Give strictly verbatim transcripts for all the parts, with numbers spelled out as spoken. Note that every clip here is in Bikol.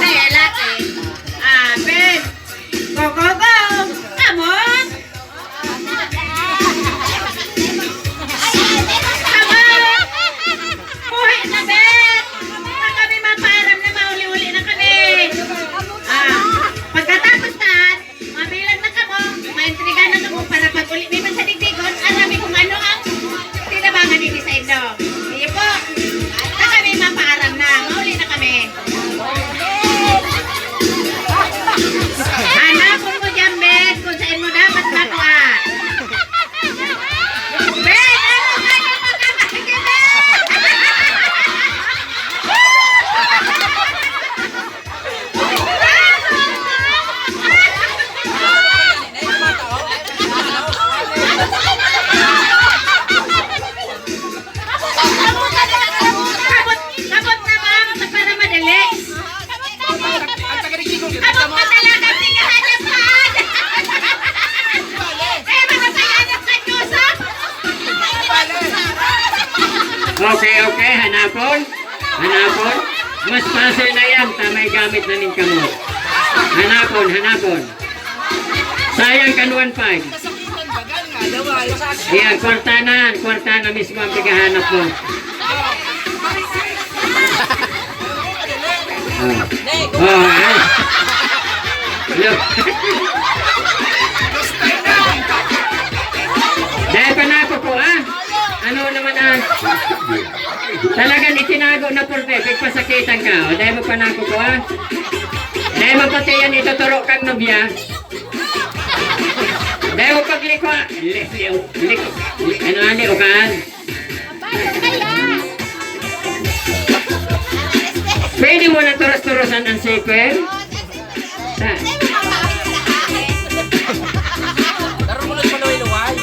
Ay, laki. Ah, Ben. Go, go, go! Come on! Come on! Buhay na, Ben! Na kami mapaaram na, mauli-uli na kami. Ah, pagkatapos na, mabilang na kamo, maentregahan na kamo para pag-uli mi man sa digdigon, aram mi kung ano ang tinabangan ni Bisay, no? Iyo po. Na kami mapaaram na, mauli na kami. Hanapon mo dyan, Ben, kung saan mo dapat makuha. Ben, ano ka na makakakita? Kabot, kabot na ba? Para madali. Ang taga-Rigigong, kabot na talaga, tingnan pa. Eh, mga sayanap sa Diyos, ha? Okay, okay. Hanapon. Hanapon. Mas fácil na yan. Ta may gamit na nin kamot. Hanapon, hanapon. Sayang kan one five. Ayan, kwarta na, kwarta na mismo ang paghahanap mo. Oh. Oh, eh. Look. Dahil pa na ako po, ah. Ano naman, ah. Talagang itinago na por te, pagpasakitan ka. O, dahil mo pa na ako po, ah. Dahil mo pati yan, ituturo kang nobya. Dahil mo pagliko, ah. Li-, li-, li-, li-, ano, ano, ukahan. Pwede mo na turos-turosan ang zipper? Sa- Darumulot pa luway-luway.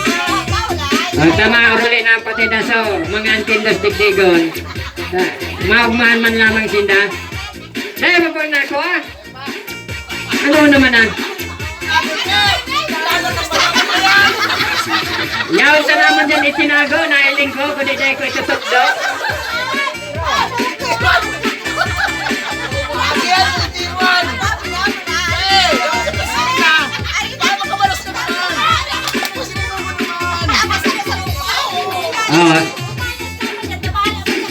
O, tama, uruli na ang pati daso, mga antindos digdigon. Sa- maugmahan man lamang sinda. Dahil mo po na ako, ah. Ano naman, ah? Yaw sa naman dyan itinago, nailing ko, kundi dahil ko itutukdo. Oh.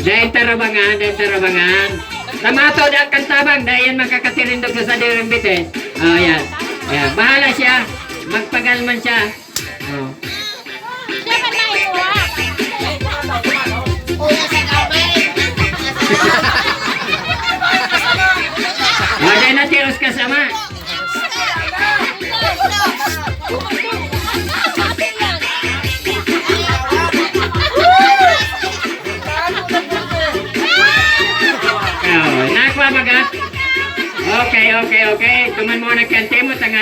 Dahil tarabangan, dahil tarabangan. Tamato, daan kan tabang, dahil yan makakatirindog sa sadiring bitin. Oh, yan. Yan. Bahala siya. Magpagal man siya. Oh. Wala na tiros kasama. Oh, nakwa baga? Okay, okay, okay. Tuman mo nagkante mo, tanga